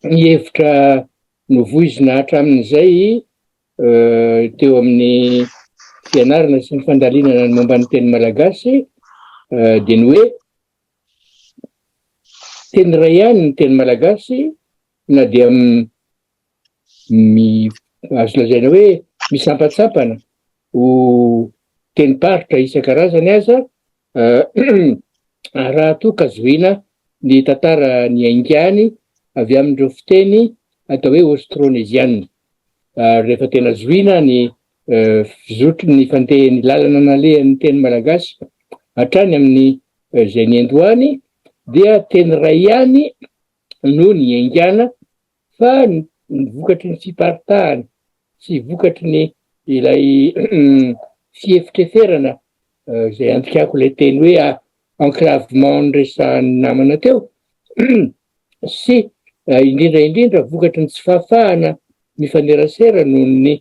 Ny hevitra novoizina hatramin'izay teo amin'ny fianarana sy ny fandalinana ny momba ny teny malagasy dia ny hoe teny iray ihany ny teny malagasy na dia mi azo lazaina hoe misampatsampana ho tenim-paritra isan-karazany aza raha toa ka zohiana ny tantara niaingàny avy amin'ireo fiteny atao hoe aostroneziana. Ary rehefa tena zohiana ny fizotry ny fandehan'ny lalana nalehan'ny teny malagasy hatrany amin'ny izay niandohany dia teny iray ihany no niaingàna fa ny vokatry ny fiparitahana sy vokatry ny ilay fiefitrieferana izay andikako ilay teny hoe enclavement noresahan'ny namana teo sy indrindra indrindra vokatry ny tsy fahafahana mifanerasera noho ny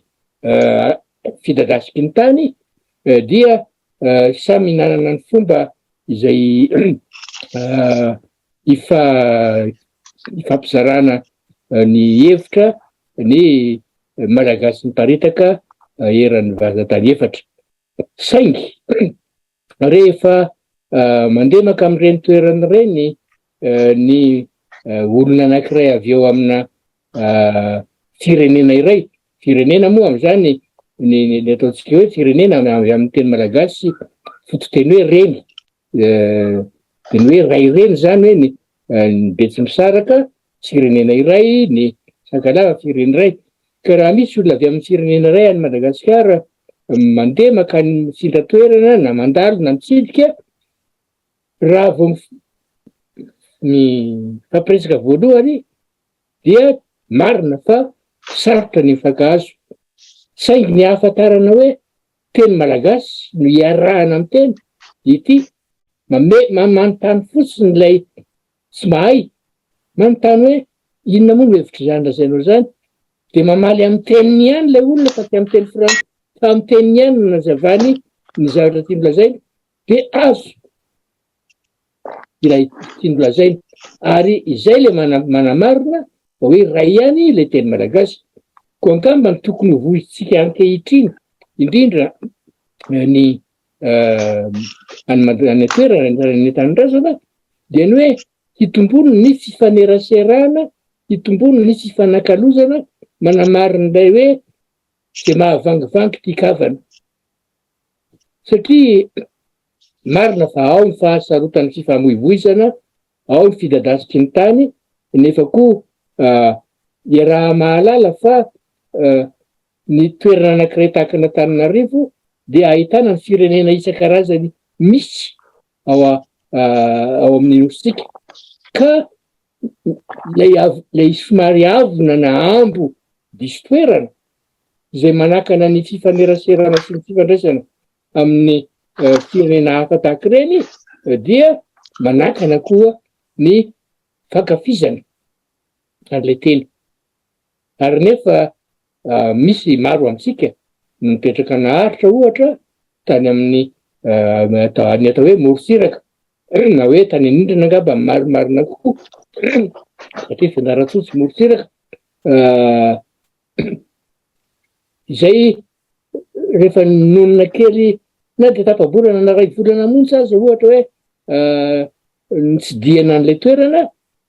fidadasiky ny tany dia samy nanana ny fomba izay ifampizarana ny hevitra ny Malagasy miparitaka eran'ny vazantany efatra. Saingy rehefa mandeha maka amin'ireny toerana ireny ny olona anankiray avy eo amina firenena iray, firenena moa amin'izany ny ny ataontsika hoe firenena avy amin'ny teny malagasy fototeny hoe reny, Dia ny hoe ray reny izany hoe ny ny Betsimisaraka firenena iray, ny Sakalava firenena iray. Ka raha misy olona avy amin'ny firenena iray any Madagasikara mandeha mankany mifindra toerana na mandalo na mitsidika, raha vao mifampiresaka voalohany dia marina fa sarotra ny mifankahazo. Saingy ny ahafantarana hoe Teny malagasy no iarahana miteny ity, mame manontany fotsiny ilay tsy mahay, manontany hoe inona moa no hevitr'izany lazainao izany, dia mamaly amin'ny teniny ihany ilay olona fa tsy amin'ny teny frantsay, fa amin'ny teniny ihany no nanazavany ny zavatra tiany lazaina, dia azo ilay tiany holazaina. Ary izay ilay manamarina fa hoe iray ihany ilay teny malagasy. Koa angamba ny tokony ho voizintsika ankehitriny, indrindra ny any any an-toerana, any an-tanindrazana, dia ny hoe hitomboany ny fifaneraserana, hitomboany ny fifanakalozana, manamarina ilay hoe izay mahavangivangy tian-kavana. Satria marina fa ao ny fahasarotan'ny fifamoivoizana, ao ny fidadasiky ny tany, nefa koa iaraha-mahalala fa ny toerana anankiray tahaka an'Antananarivo dia ahitana ny firenena isan-karazany misy ao ao amin'ny nosintsika. Ka ilay ilay somary avona na ambo diso toerana izay manakana ny fifaneraserana sy ny fifandraisana amin'ny firenena hafa tahaka ireny dia manakana koa ny fankafizana an'ilay teny. Ary nefa misy maro amintsika no nipetraka naharitra ohatra tany amin'ny ny atao hoe morontsiraka na hoe tany anindrina angamba ny marimarina kokoa satria Fianarantsoa tsy morontsiraka. Izay rehefa nonina kely na dia tapa-bolana na iray volana monja aza ohatra hoe nitsidihana an'ilay toerana,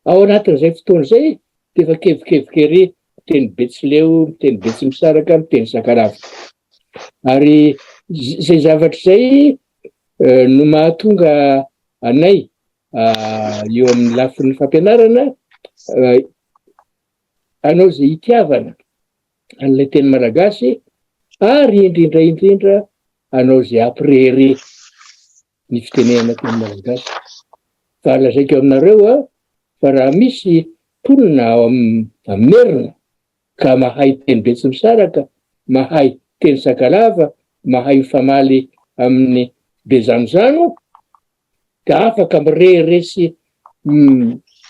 ao anatin'izay fotoana izay dia efa kevokevoka ery miteny betsileo, miteny betsimisaraka, miteny sakalava. Ary izay zavatra izay no mahatonga anay eo amin'ny lafiny fampianarana Hanao izay hitiavana an'ilay teny malagasy ary indrindra indrindra hanao izay hampirehareha ny fitenenana teny malagasy. Fa lazaiko aminareo a, fa raha misy mponina ao amin'ny Merina ka mahay teny Betsimisaraka, mahay teny Sakalava, mahay mifamaly amin'ny Bezanozano, dia afaka mirehareha sy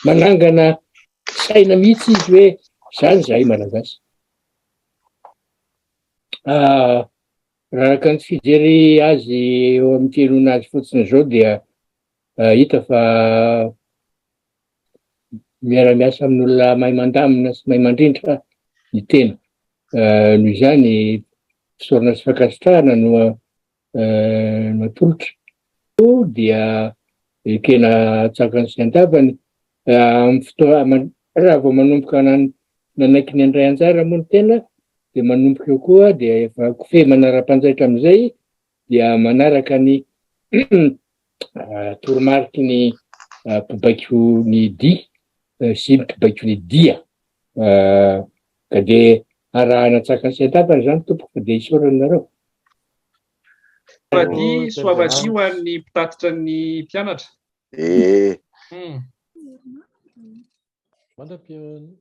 manangana saina mihitsy izy hoe zany zahay Malagasy. Ah, raha araka ny fijery azy eo amin'ny fihainoana azy fotsiny izao dia ah, hita fa miara-miasa amin'olona mahay mandamina sy mahay mandrindra ny tena. Noho izany, fisaorana sy fankasitrahana no no atolotra. Dia ekena an-tsakany sy an-davany. Amin'ny fotoana, raha vao manomboka nanaiky ny handray anjara moa ny tena dia manomboka eo koa dia efa kofehy manara-panjaitra amin'izay dia manaraka ny toromariky ny mpibaiko ny dihy sy mpibaiko ny dia. Ka dia arahana an-tsakany sy an-davany izany tompoko fa dia isaorana anareo. Soavadia, soavadia ho an'ny mpitatitra ny mpianatra. Eh. Mandra-pihaona.